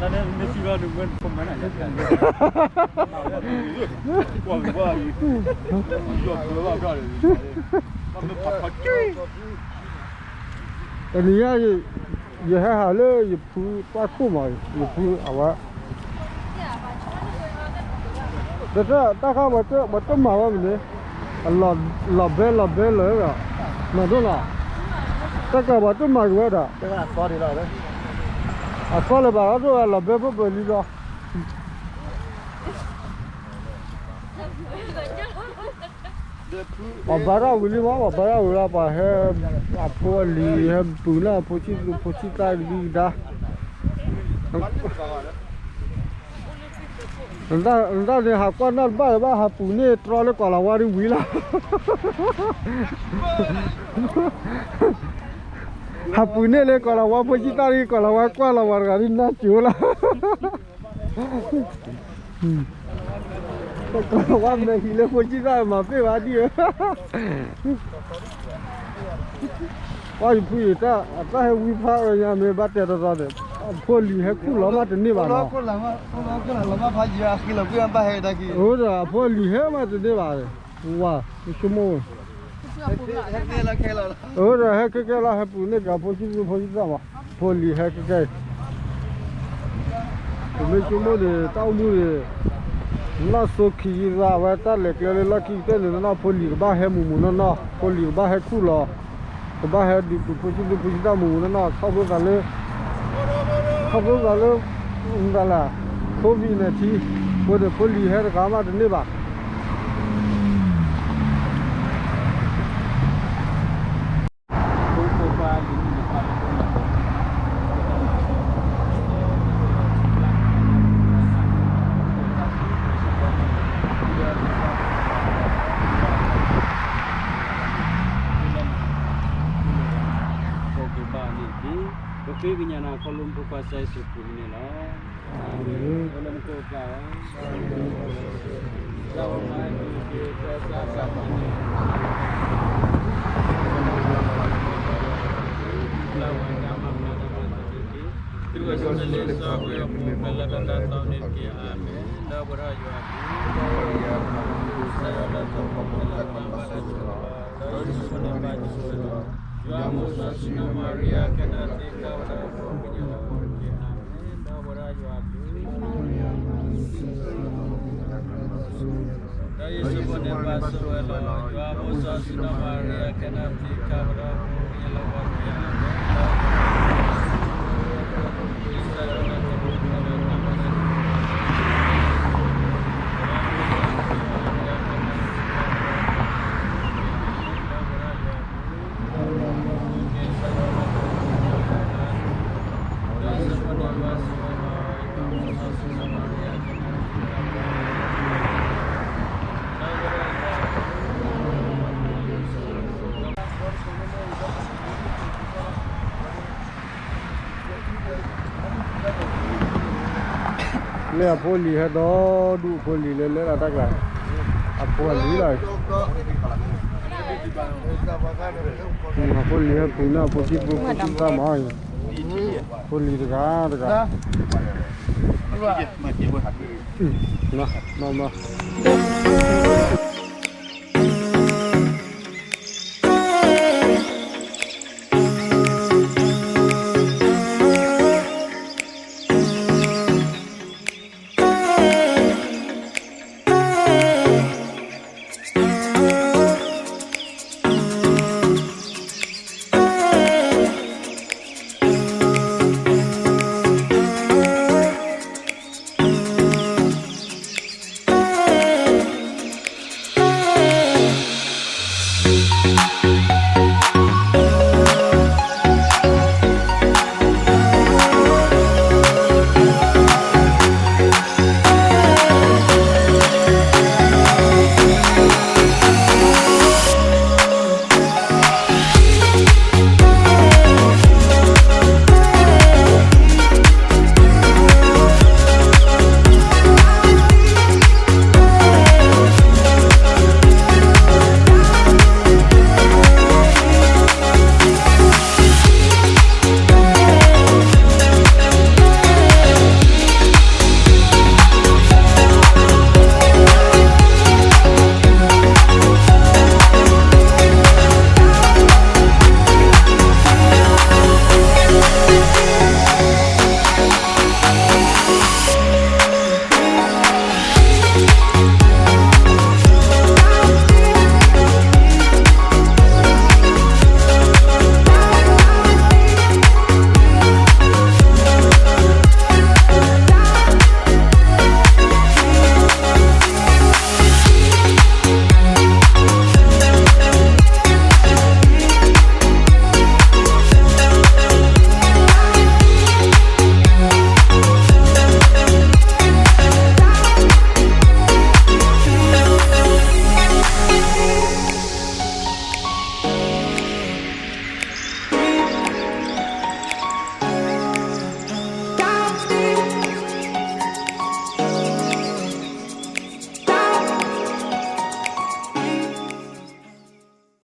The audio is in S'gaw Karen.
တနံၤညါ ယဟဲဟးလၢယဖုပှၢ်ခိၣ်မး, ယဖုအဝဲ တၢ်တၢ်ခါ ပှၤတမၤဝဲမနုၤ, လီၤဘဲလီၤဘဲလီၤ, မၤဒိၣ်လီၤ, တၢ်ကးပှၤတမၤက့ၤဝဲဒၣ်, အသီလၢၤဘၣ်ဒီး လီၤဘဲဖဲပလံလီၤ. ပှၤဘါထီၣ်ဝံၤလံမး, ပှၤဘါထီၣ်ဝံၤလီၤ, ပှၤဟဲ, အဖိအလံၤ ဟဲပုၢ်န့ၢ်အဖိဆံးသူဖိဆံးသၣ်ကဒံကဒါ, နတၢ်န့ၣ် ဟးကွၢ်နီၣ်တဘၣ်လၢၤဘၣ်, ဟးပုၢ်န့ၢ်တြီလၢကီၢ်လၤဝါဒ်ဝံၤလီၤ. ဟးပုၢ်န့ၢ်လၢကီၢ်လၤဝါ ဖိဆံးသၣ်ဒ်ကီၢ်လၤဝါ ကွၢ်လီၤဝဲတဂၤဒ်နၢ်စိၤလီၤ. ကီၢ်လၤဝါမဲာ်ဟံးလၢဖိဆံးသၣ်မၤပ့ၢ်ဘၣ်ဒံၣ်ဧၢ. ပှၤယဖုယတၢ် အတၢ်ဟဲဝံဖးအၢညါမ့ၢ်ဘၣ်တဲတီတီဒီး အဖိအလံၤဟဲခူၣ်လီၤမးတန့ၢ်ဘၣ်နီၤ. အဝဲဒီးအဖိအလံၤဟဲမးတန့ၢ်ဘၣ်, ဝါ, ဆိကမိၣ်ဝဲ အဝဲဒီးဟဲခဲကဲလီၤ ဟဲပုၢ်န့ၢ်က့ၤအဖိဆံးသူဖိဆံးသၣ်မး, ဖိလံၤဟဲခဲကဲအံၤ, ပမ့ၢ်ဆိကမိၣ်န့ၣ် တၢ်အိၣ်မူန့ၣ် နီၢ်စိခံယသးဝဲ တၢ်လဲၤကျဲလၢလီၢ်ခံကတၢၢ်န့ၣ်နီၢ်နီၢ် ဖိလံၤကဘၣ်ဟဲမူးမူးနီၢ်နီၢ်, ဖိလံၤကဘၣ်ဟဲခူၣ်လီၤ, ကဘၣ်ဟဲဒုးပုၢ်ဖိဆံးသူဖိဆံးသၣ်မူးမူးနီၢ်နီၢ် ခီဖျိသးလၢ ခီဖျိသးလၢ မတၤလဲၣ် COVID nineteen အဃိန့ၣ် ဖိလံၤဟဲတဂၤမးတန့ၢ်ဘၣ်. ပဃ့ကညးနၤခီဖျိမူခိၣ်ကစၢ်ယ့ၣ်ၡူးခရံာ်န့ၣ်လီၤ. အၤမ့ၣ်. အိၣ်လၢမူခိၣ်ကျါ, ယွၤမ့ၢ်စီဆှံနၤမၤရံယါ ကဲနၤသ့ခါဝဲဒၣ် ပှၤကညီလၢအဂီၢ်တက့ၢ်. အၤမ့ၣ်. ဒီးဝဲဒၣ်ယွၤအဘျုး ဒီးယ့ၣ်ၡူးဖိန့ၣ်ဘၣ်ဆိၣ်ဝဲလီၤ. ယွၤမ့ၢ်စီဆှံနၤမၤရံယါ ကဲနၤသ့ခါဝဲဒၣ် ပှၤကညီလၢအဂီၢ်တက့ၢ်. အၤမ့ၣ်. လၢအဖိအလံၤဟဲဒီဒူၣ် အဖိအလံၤလၢလဲၤလီၤတၢ်ကျါ, အဖိအလံၤလီၤ, အဖိအလံၤဟဲပူၤန့ၢ်အဖိဆံးဖိဆံးသၣ်မး, အဖိအလံၤတဂၤတဂၤ, မၤမၤ